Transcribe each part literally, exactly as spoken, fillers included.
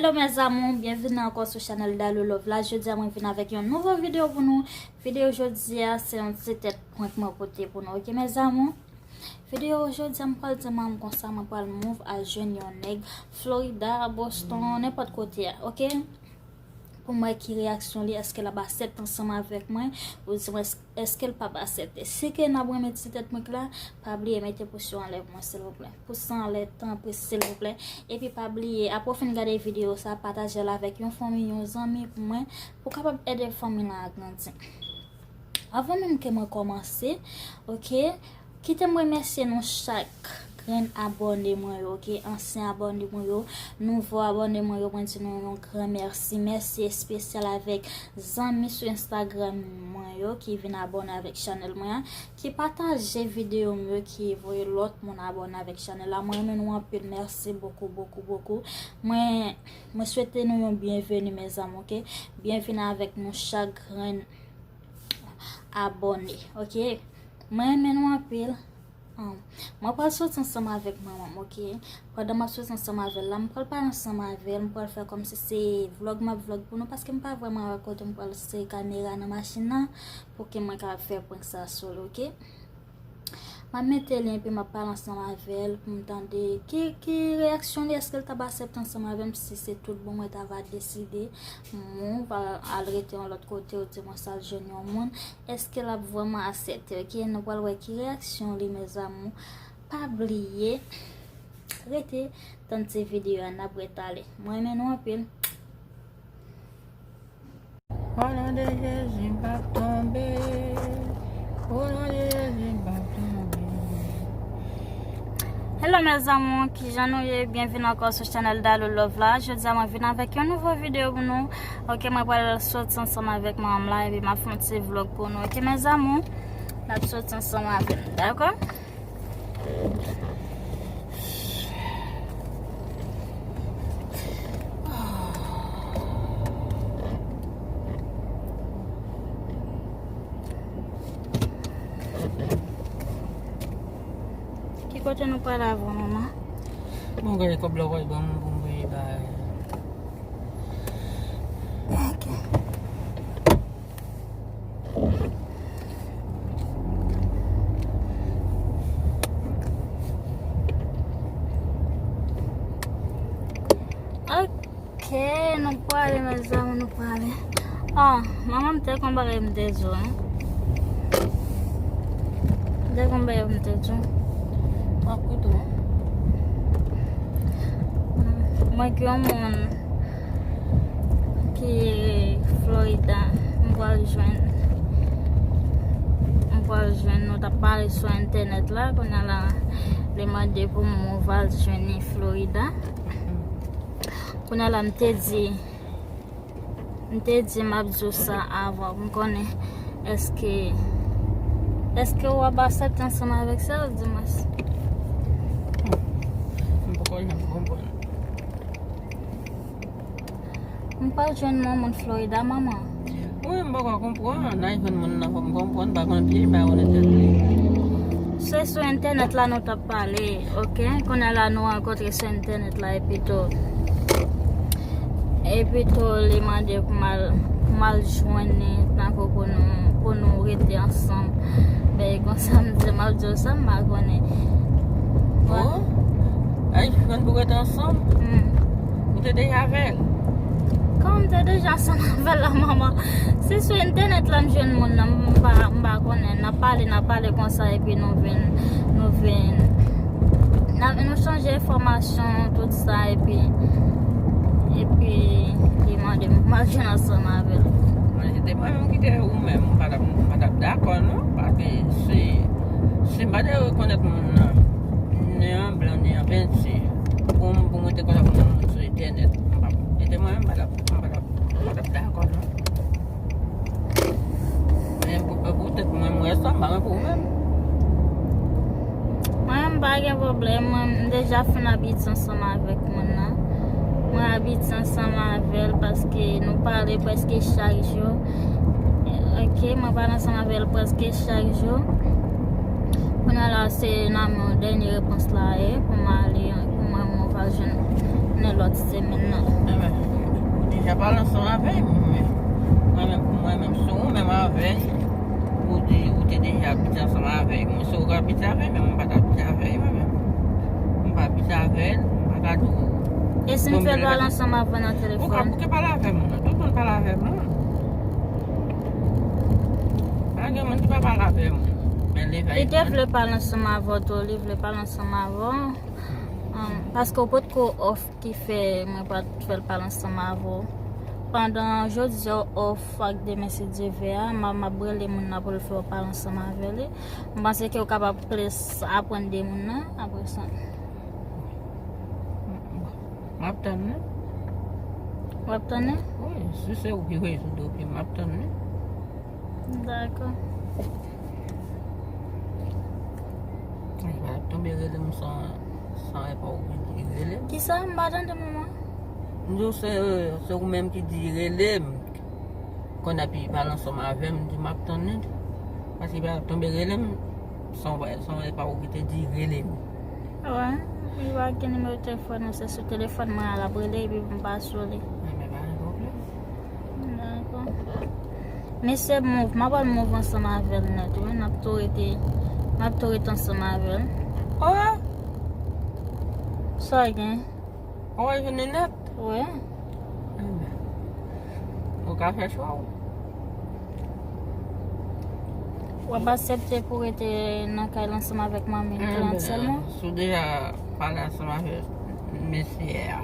Hello mes amours, byenvini ankò sou chanèl Dalou Love la. Jodi a mwen vin avèk yon nouvo videyo pou nou. Videyo jodi a se yon ti tèt prank mwen pote pou nou, oke mes amours? Videyo jodi a m pral di manman m konsa mwen pral move al jwenn yon nèg Florida, Boston, nenpòt kote a, oke? Pou m wè ki reyaksyon li, èske l ap aksepte ansanm avèk mwen, oubyen èske l p ap aksepte. Si ke n ap renmen ti tèt mwen la, pa bliye mete pous yo anlè pou mwen silvouplè. Pous sa anlè tanpri silvouplè. Epi pa bliye, apre w fin gade videyo sa, pataje l avèk yon fanmi, yon zanmi pou mwen, pou kapab ede fanmi lan a grandi. Avan menm ke mwen kòmanse, oke, kite m remèsye nou chak grenn abòne mwen yo, oke, ansyen abòne mwen yo, nouvo abòne mwen yo, mwen di nou yon gran mèsi. Mèsi espesyal avèk zanmi sou Instagram mwen yo ki vin abòne avèk chanèl mwen an, ki pataje videyo m yo, ki voye lòt moun abòne avèk chanèl la. Mwen renmen nou anpil, mèsi bokou, bokou, bokou. Mwen, mwen swete nou yon byenveni mes amours, oke? Byenvini avèk nou chak grenn abòne, oke? Mwen renmen nou anpil. Ahn, mwen pral soti ansanm avèk manman m, oke? Pandan m ap soti ansanm avè l la, m pral pale ansanm avè l, m pral fè kòmsi se vlòg m ap vlòg pou nou, paske m pa vrèman wè kote m pral sere kamera nan machin nan, pou ke mwen ka fè prank sa sou li, oke? M ap mete li epi m ap pale ansanm avè l pou m tande ki, ki reyaksyon li, èske l t ap aksepte ansanm avè m si se tout bon mwen ta va deside move al, al rete yon lòt kote, ou di mwen sa al jwenn yon moun, èske l ap vrèman aksepte, oke? Nou pral wè ki reyaksyon li, mes amours. Pa bliye rete tann ti videyo a, n ap ret ale. Mwen renmen nou anpil. O non de Jezi, m p ap tonbe. O non de Jezi, m p ap tonbe. Hello mes amours, kijan nou ye? Byenvini ankò sou chanèl Dalou Love la. Jodi a mwen vin avèk yon nouvo videyo pou nou. Oke, mwen pral soti ansanm avèk manman m la, epi m ap fè yon ti vlòg pou nou. Oke mes amours, n ap soti ansanm avè m, dakò? Ki kote nou prale avan, manman? Bon, gade kòb la w pral ban m pou m voye bay. Ok. Ok, nou prale, mes amours, nou prale. Ah, manman, m te gon bagay m te di w, hein. M te gon bagay m te di w. M ap koute w. Mwen gen yon moun ki Florida, m pral jwenn, m pral jwenn, nou t ap pale sou entènèt la, kounye a la, li mande pou m move al jwenn li Florida. Kounye a la, m te di, m te di m ap di w sa avan, pou m konnen èske, èske w ap aksepte ansanm avèk sa, di mwen. M poko janm konprann. M pral jwenn yon moun Florida, manman. Wi, m poko konprann. N a jwenn moun nan, fò m konprann, pa konn pye, pa konnen tèt li. Se sou entènèt la nou t ap pale, ok? Kounye a la nou rankontre sou entènèt la, epi tou, epi tou li mande pou m al, pou m al jwenn li, tankou pou nou, pou nou rete ansanm. Bagay konsa, m di, m ap di w sa, m pa konnen. Oh, ay, jwenn pou rete ansanm? Hmm. Ou te deja avè l? Kòman m te deja ansanm avè l la, manman? Se sou entènèt la m jwenn moun nan, m pa, m pa konnen. N ap pale, n ap pale konsa, epi nou vin, nou vin, n ap, nou chanje enfòmasyon, tout sa, epi, epi li mande m pou m al jwenn ansanm avè l. Mwen, se te mwen menm ki te ou menm, m pa t ap, m pa t ap dakò, non, paske si, si m pa te rekonèt moun nan, ni an blan, ni an penti, pou m, pou mwen te konn ap nan moun sou entènèt, m pa, se te mwen menm, m pa t ap, m pa t ap, m pa t ap dakò, non. Men pou, poutèt mwen, m wè sa, m pa wè pou ou menm. Mwen, m pa gen pwoblèm, mwen, m deja fin abitye ansanm avèk moun nan. Mwen abitye ansanm avè l paske nou pale prèske chak jou. Ok, mwen pale ansanm avè l prèske chak jou. Kounye a la, se nan men dènye repons la ye, pou m ale, pou mwen, mwen va jwenn Nan lòt semèn nan. Enben, ou deja pale ansanm avè l, mwen menm. Mwen menm, pou mwen menm, si ou menm avè l, ou te, ou te deja abite ansanm avè l. Mwen, si ou ka abite avè l, men mwen pa t abite avè l, mwen menm. Mwen pa abite avè l, mwen pa ka di w. E si m fè l pale ansanm avè w nan telefòn? Ou ka bouke pale avè moun nan. Tout moun pale avè moun. Pa gen moun ki pa pale avè moun. Men leve. Li te vle pale ansanm avè w tou, li vle pale ansanm avè w. Um, paske w potko off ki fè mwen pa t fè l pale ansanm avè w. Pandan jodi a w off ak demen si Dye vle a, m a, m ap rele moun nan pou l fè w pale ansanm avè li. M panse ke w kapab plis aprann de moun nan apre sa. M ap tann li. W ap tann li? Wi, si se ou ki rezoud ou, m ap tann li. Dakò. Li pa tonbe rele m san, san epa ou ki rele m. Kisa? M pa tande manman. M di w se, se ou menm ki di rele m. Konn epi pale ansanm avè m, di m ap tann li. Paske li pa tonbe rele m san, san epa ou ki te di rele m. Wi, li pa gen nimewo telefòn ou, se sou telefòn mwen a l ap rele epi m pa sou li. Enben, pa gen pwoblèm. Dakò. Mesye move, m ap al move ansanm avè l nèt, wi. N ap tou rete, n ap tou rete ansanm avè l. Oh! Sa gen? Oh, li vini nèt? Wi. Enben, ou ka fè chwa w. W ap aksepte pou rete nan kay la ansanm avèk manmi m trant sèlman? Si w deja pale ansanm avèk mesye a,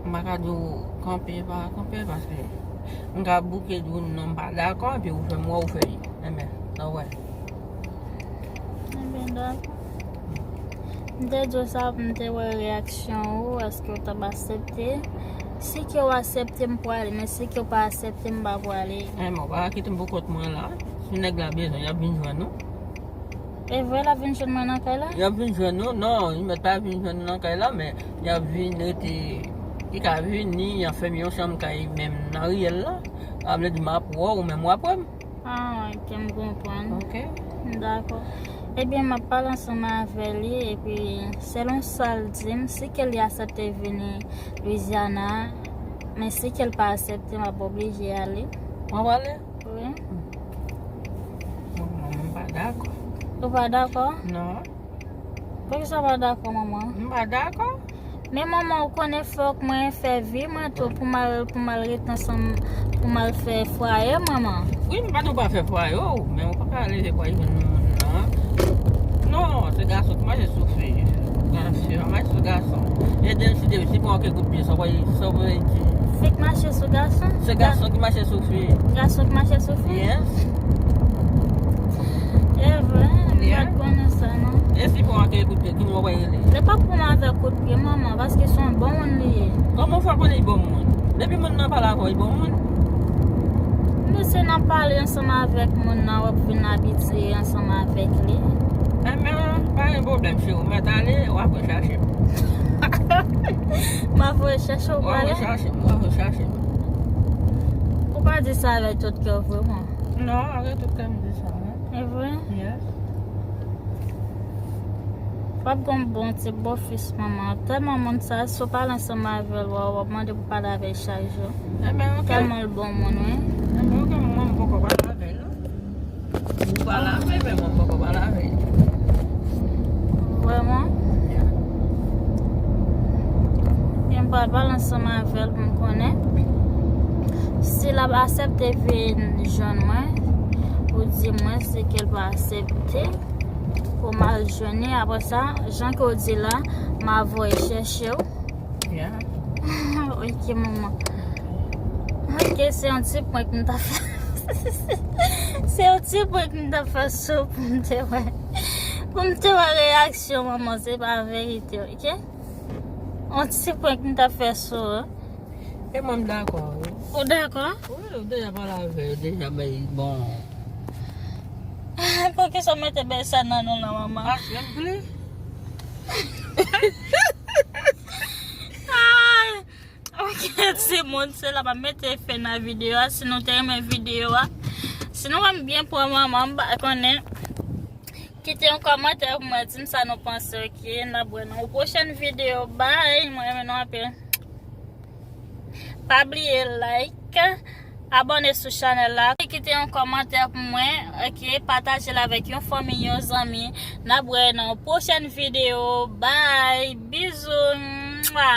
m pa ka di w kanpe, pa kanpe, paske m ka bouke di w non, m pa dakò, epi ou fè m wè ou fè enben, sa w wè. Enben, dakò. M te di w sa pou m te wè reyaksyon ou, èske w t ap aksepte. Si ke w aksepte, m pwale, men si ke w pa aksepte, m pa pwale. Enben, ou pa ka kite m pou kont mwen la. Si nèg la bezwen, y ap vin jwenn ou. E vre, l ap vin jwenn mwen nan kay la? Y ap vin jwenn ou. Non, li mèt pa vin jwenn ou nan kay la, men y ap vin rete, li ka vini, y ap fèmen yon chanm kay menm nan riyèl la. Sa vle di m ap wè w, ou menm w ap wè m. Ah, ok, m konprann. Ok. Dakò. Ebyen, m ap pale ansanm avè li, epi selon sa l di m, si ke li aksepte vini Louisiana, men si ke l pa aksepte, m ap oblije ale. W ap ale? Wi. Bon, mwen, m pa dakò. Ou pa dakò? Non. Poukisa w pa dakò, manman? M pa dakò. Men manman, ou konnen fòk mwen fè vi mwen tou pou m al, pou m al ret ansanm, pou m al fè fwaye, manman. Wi, m pa di w pa fè fwaye w, men ou pa ka leve pou al jwenn moun nan. Non, se gason ki mache sou fi. Gason, pa mache sou gason. E de si de, si pran kèk kout pye, sa w, sa w di. Fi k mache sou gason? Se gason ki mache sou fi. Gason ki mache sou fi? Yes. E vre, m pa t konnen sa, non. E si pran kèk kout pye, kouman w ap rele? Li p ap pran m avèk kout pye, manman, paske se yon bon moun li ye. Kòman w fè konnen li bon moun? Depi moun nan pale avè w, li bon moun. Men se nan pale ansanm avèk moun nan, w ap vin abitye ansanm avèk li. Enben, pa gen pwoblèm, cheri, w mèt ale, w ap rechache m. M ap rechache w, w ap rechache m, w ap rechache m. Ou pa di sa avèk tout kè w, vrèman. Non, avèk tout kè m di sa, wi. E vre? Yes. W ap gon bon ti bofis, manman. Tèlman moun sa, si w pale ansanm avè l, w ap mande pou pale avè l chak jou. Enben, ok. Tèlman l bon moun, wi. Enben, ok, mwen, m poko pale avè l, non. Ou pale avè l, men mwen, m poko pale avè l. Vrèman? Yeah. Ebyen, m pral pale ansanm avè l pou m konnen si l ap aksepte vin jwenn mwen, pou di mwen si ke l pa aksepte. Pou m al jwenn li. Apre sa, jan ke w di la, m a voye chèche w. Yeah. Ok, manman. Ok, se yon ti prank m t ap fè. Se yon ti prank m t ap fè sou pou m te wè. Pou m te wè reyaksyon manman, se pa verite, ok? Yon ti prank m t ap fè sou ou. E mwen m dakò, wi. Ou dakò? Wi, ou deja pale avè l, deja bay bon. Poukisa w mete bèl sa nan nou la, manman? Paske m vle. Ay! Ok, timoun, se la m ap mete fen nan videyo a. Si nou te renmen videyo a, si nou wè m byen pran manman, m pa konnen. Kite yon kòmantè pou mwen, di m sa nou panse, ok? N ap wè nan yon pwochèn videyo. Bye, mwen renmen nou anpil. Pa bliye like, abòne sou chanèl la, kite yon kòmantè pou mwen, ok? Pataje l avèk yon fanmi, yon zanmi. N ap wè nan yon pwochèn videyo. Bye, bizou. Mwa.